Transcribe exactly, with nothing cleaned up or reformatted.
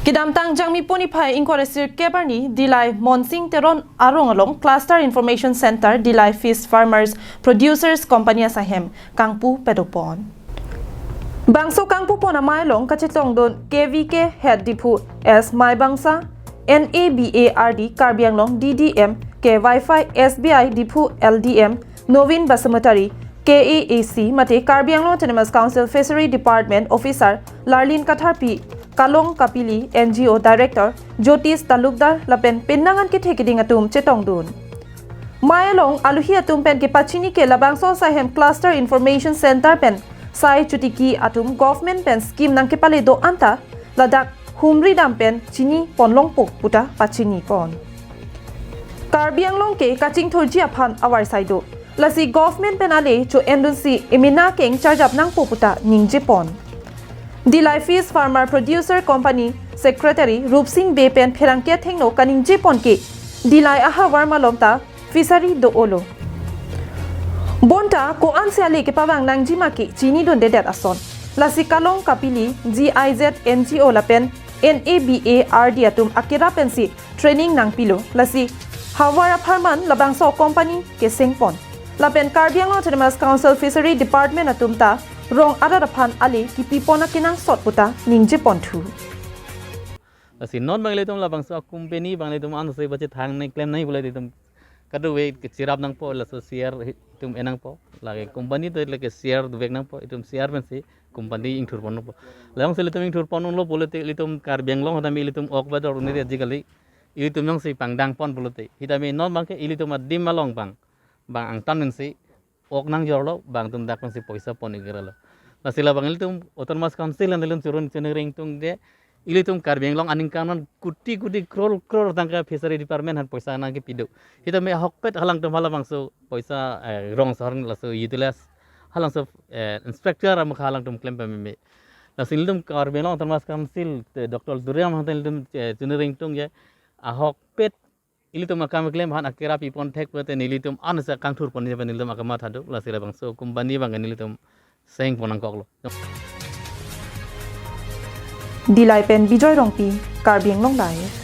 Kedamtang Jangmi puni phai ingkoi ra sirkep arni Dillai Monsing Teron arong along Cluster Information Center Dillai Fish Farmers Producers Company asaihem kangpu padopon. Bangso kangpupon amei along kachetongdun K V K Head Diphu S Maibangsa, N A B A R D Karbi Anglong D D M K Y F I S B I Diphu L D M Novin Basumatary, K A A C mate Karbi Anglong Autonomous Council Fishery Department Officer Larlin Katharpi, Kalong Kapili N G O Director Jyotish Talukdar lapen penang an kethe keding atum chetongdun. Mei along aluhi atum pen kepachini ke labangso asaihem Cluster Information Center pen sai chotiki atum government pen scheme nangkepale do anta ladak humri dam pen chini ponlongpo puta pachinipon. Karbi Anglong ke kachingthurji aphan avarsai do. Lasi government pen ale cho-endunsi emena ke ingcharjap nangpo puta ningjepon. Dillai Fish Farmer Producer Company Secretary Rupsing Bey pen pherangke athengno kaningjepon ke Dillai ahavar malom ta fishery do-olo. Bonta ko-ansi ale kepavang nangjima ke chinidundedet ason. Lasi Kalong Kapili G I Z N G O lapen N A B A R D atum akira pensi training nangpilo. Lasi havar apharman labangso company kesengpon. Lapen Karbi Anglong Autonomous Council Fishery Department atum ta rong arat aphan ale kipipon akenangsot puta ningjeponthu. Lasi non bang ilitum labangso company bang ilitum ansi bache thang nang klem nang pule ilitum kadokave kechirap nangpo, laso share itum enangpo. Lake company to lake share dovek nangpo, itum share pensi company ingthurpon nangpo. Labangso ilitum ingthurpon unlo pulote ilitum Karbi Anglong hatame ilitum ok bador un'e ajikali ilitum jongsi pangdangpon pulote hitame non bang ke ilitum adim along bang bang angtan pensi ok nangjorlo, bang atum dak pensi poisa pon-ik relo. Lasi labang ilitum Autonomous Council an ilitum churun chunring tungde ilitum Karbi Anglong aningkan an koti koti crore crore tangka Fishery Department aphan poisa nangkepi do. Hitame ahokpet halangtum halabangso poisa, eh, rong sahar laso utilize halangso, eh, inspector amukha halangtum klem pameme. Lasi ilitum Karbi Anglong Autonomous Council, eh, Doctor Tuliram aphan ilitum, eh, chunring tungde ahokpet ilitum akam keklem aphan akira pipon thek pulote nelitum ansi kangthurpon nelitum akam matha do. Lasi labangso company bang nelitum sengpon nangkoklo. Dillai pen Bijoy Rongpi, Karbi Anglong Live.